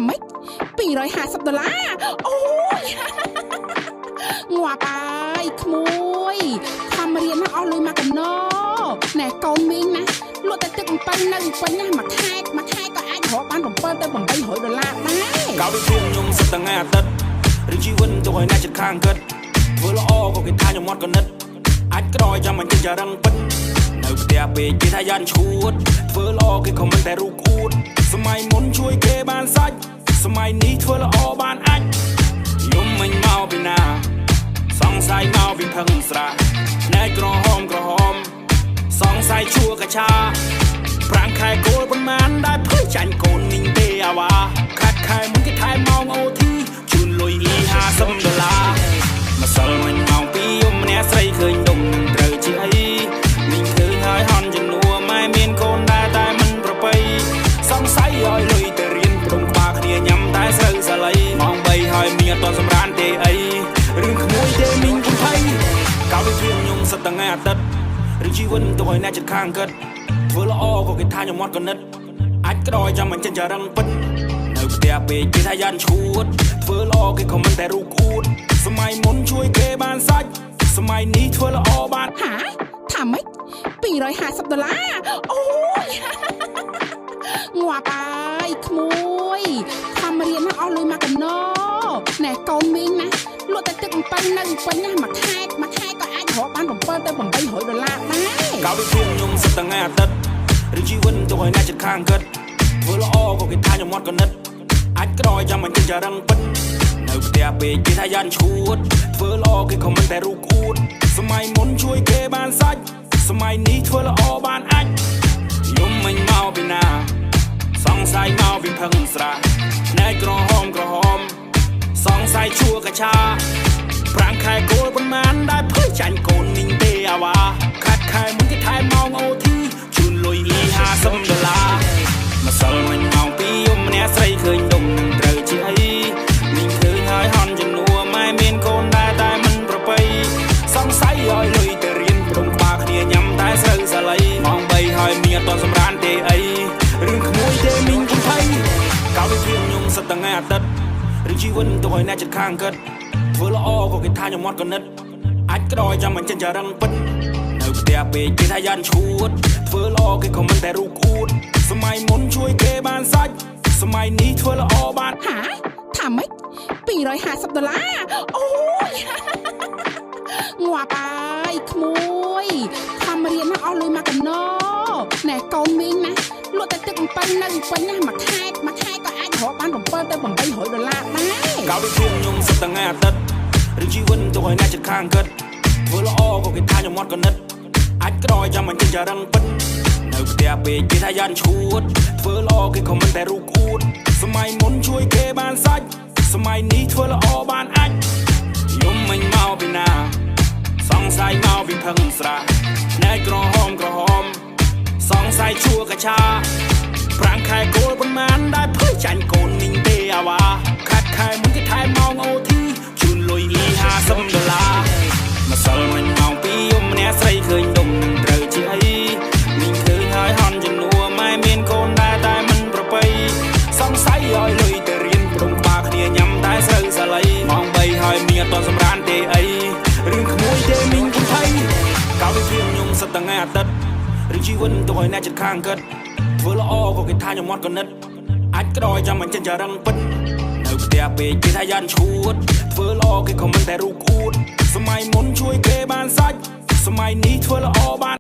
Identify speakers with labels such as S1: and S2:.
S1: ថាម៉េច250ដុល្លារអូយ ងាប់ហើយក្មួយខំរៀនណាអស់លុយមកកណោណែកូនមីងណាលក់តែទឹកអំពៅនៅពេញណាមួយខែមួយខែក៏អាចរកបាន7ទៅ800ដុល្លារដែរ
S2: កាលពីភូមិខ្ញុំសិតតែថ្ងៃអាទិត្យឬជីវិតទុកឲ្យអ្នកចិត្តខាងគិតធ្វើល្អក៏គេថាខ្ញុំអត់កណិតអាចក្រយចាំមិនចិត្តចារឹងពិតនៅផ្ទះពេកគេថាយ៉ាន់ឈួតធ្វើល្អគេខមមិនតែរូបអួតសម័យមុនជួយគេបានសាច់សម័យនេះធ្វើល្អបានអាចយំមិញមកពីណា សង្ស័យមកពីផឹងស្រាភ្នែកក្រហមក្រហមសង្ស័យឈួរកាឆាប្រាំងខែគោលប៉ុន្មានដែលភ័យចាញ់កូនមីងទេអាវ៉ាខាត់ខែមុនគេថែមម៉ោងអូធីជូនលុយអ៊ី50ដុល្លារម្សិលមិញម៉ោង2យំម្នាក់ស្រីឃើញដុំនឹងត្រូវជាអីមីងឃើញហើយហន់ជំនួម៉ែមានកូនដែរតែមិនប្រពៃសង្ស័យឲ្យលុយទៅរៀនព្រមក្បាលគ្នាញ៉ាំតែស្រូវសាលីម៉ោង3ហើយមីងអត់ទាន់សម្រានទេអីរឿងក្មួយទេមីងកំភៃកាលពីព្រៀងខ្ញុំសិតតែថ្ងៃអាទិត្យឬជីវិតទុកឲ្យអ្នកចិត្តខាងគិតធ្វើល្អក៏គេថាខ្ញុំអត់កណិតអាចក្រយចាំមិនចិញ្ចរឹងពិតនៅផ្ទះពេកគេថាយ៉ាន់ឈួតធ្វើល្អគេខមមិនតែរូបអួតសម័យមុនជួយគេបានសាច់សម័យនេះធ្វើល្អបាន
S1: ហាថាម៉េច250ដុល្លារអូយ ងាប់ហើយក្មួយខំរៀនណាអស់លុយមកកណោណែកូនមីងណាលក់តែទឹកអំពៅនៅពេញណាមួយខែមួយខែក៏អាចរកបាន7ទៅ800ដុល្លារដែរ
S2: កាលពីភូមិខ្ញុំសិតតែថ្ងៃអាទិត្យឬជីវិតទុកឲ្យអ្នកចិត្តខាងគិតធ្វើល្អក៏គេថាខ្ញុំអត់កណិតអាចក្រយចាំមិនចិញ្ចរឹងពិតនៅផ្ទះពេកគេថាយ៉ាន់ឈួតធ្វើល្អគេខមមិនតែរូបអួតសម័យមុនជួយគេបានសាច់សម័យនេះធ្វើល្អបានអាចយំមិញមកពីណា សង្ស័យមកពីផឹងស្រាភ្នែកក្រហមក្រហមសង្ស័យឈួរកាឆាប្រាំងខែគោលប៉ុន្មានដែលភ័យចាញ់កូនមីងទេអាវ៉ាខាត់ខែមុនគេថែមម៉ោងអូធីជូនលុយអ៊ី50ដុល្លារម្សិលមិញម៉ោង2យំម្នាក់ស្រីឃើញដុំនឹងត្រូវជាអីមីងឃើញហើយហន់ជំនួម៉ែមានកូនដែរតែមិនប្រពៃសង្ស័យឲ្យលុយទៅរៀនព្រមក្បាលគ្នាញ៉ាំតែស្រូវសាលីម៉ោង3ហើយមីងអត់ទាន់សម្រានទេអីរឿងក្មួយទេមីងកំភៃកាលពីព្រៀងខ្ញុំសិតតែថ្ងៃអាទិត្យឬជីវិតទុកឲ្យអ្នកចិត្តខាងគិតធ្វើល្អក៏គេថាខ្ញុំអត់កណិតអាចក្រយចាំមិនចិញ្ចរឹងពិតនៅផ្ទះពេកគេថាយ៉ាន់ឈួតធ្វើល្អគេខមមិនតែរូបអួតសម័យមុនជួយគេបានសាច់សម័យនេះធ្វើល្អបាន
S1: ហាថាម៉េច250ដុល្លារអូយ ងាប់ហើយក្មួយខំរៀនណាអស់លុយមកកណោណែកូនមីងណាលក់តែទឹកអំពៅនៅពេញណាមួយខែមួយខែក៏អាចរកបាន7ទៅ800ដុល្លារដែរ
S2: កាលពីភូមិខ្ញុំសិតតែថ្ងៃអាទិត្យឬជីវិតទុកឲ្យអ្នកចិត្តខាងគិតធ្វើល្អក៏គេថាខ្ញុំអត់កណិតអាចក្រយចាំមិនចិញ្ចរឹងពិតនៅផ្ទះពេកគេថាយ៉ាន់ឈួតធ្វើល្អគេខមមិនតែរូបអួតសម័យមុនជួយគេបានសាច់សម័យនេះធ្វើល្អបានអាចយំមិញមកពីណា សង្ស័យមកពីផឹងស្រាភ្នែកក្រហមក្រហមសង្ស័យឈួរកាឆាប្រាំងខែគោលប៉ុន្មានដែលភ័យចាញ់កូនមីងទេអាវ៉ាខាត់ខែមុនគេថែមម៉ោងអូធីជូនលុយអ៊ី50ដុល្លារម្សិលមិញម៉ោង2យំម្នាក់ស្រីឃើញដុំនឹងត្រូវជាអីមីងឃើញហើយហន់ជំនួម៉ែមានកូនដែរតែមិនប្រពៃសង្ស័យឲ្យលុយទៅរៀនព្រមក្បាលគ្នាញ៉ាំតែស្រូវសាលីម៉ោង3ហើយមីងអត់ទាន់សម្រានទេអីរឿងក្មួយទេមីងកំភៃកាលពីព្រៀងខ្ញុំសិតតែថ្ងៃអាទិត្យឬជីវិតទុកឲ្យអ្នកចិត្តខាងគិតធ្វើល្អក៏គេថាខ្ញុំអត់កណិតអាចក្រយចាំមិនចិញ្ចរឹងពិតនៅផ្ទះពេកគេថាយ៉ាន់ឈួតធ្វើល្អគេខមមិនតែរូបអួតសម័យមុនជួយគេបានសាច់សម័យនេះធ្វើល្អបាន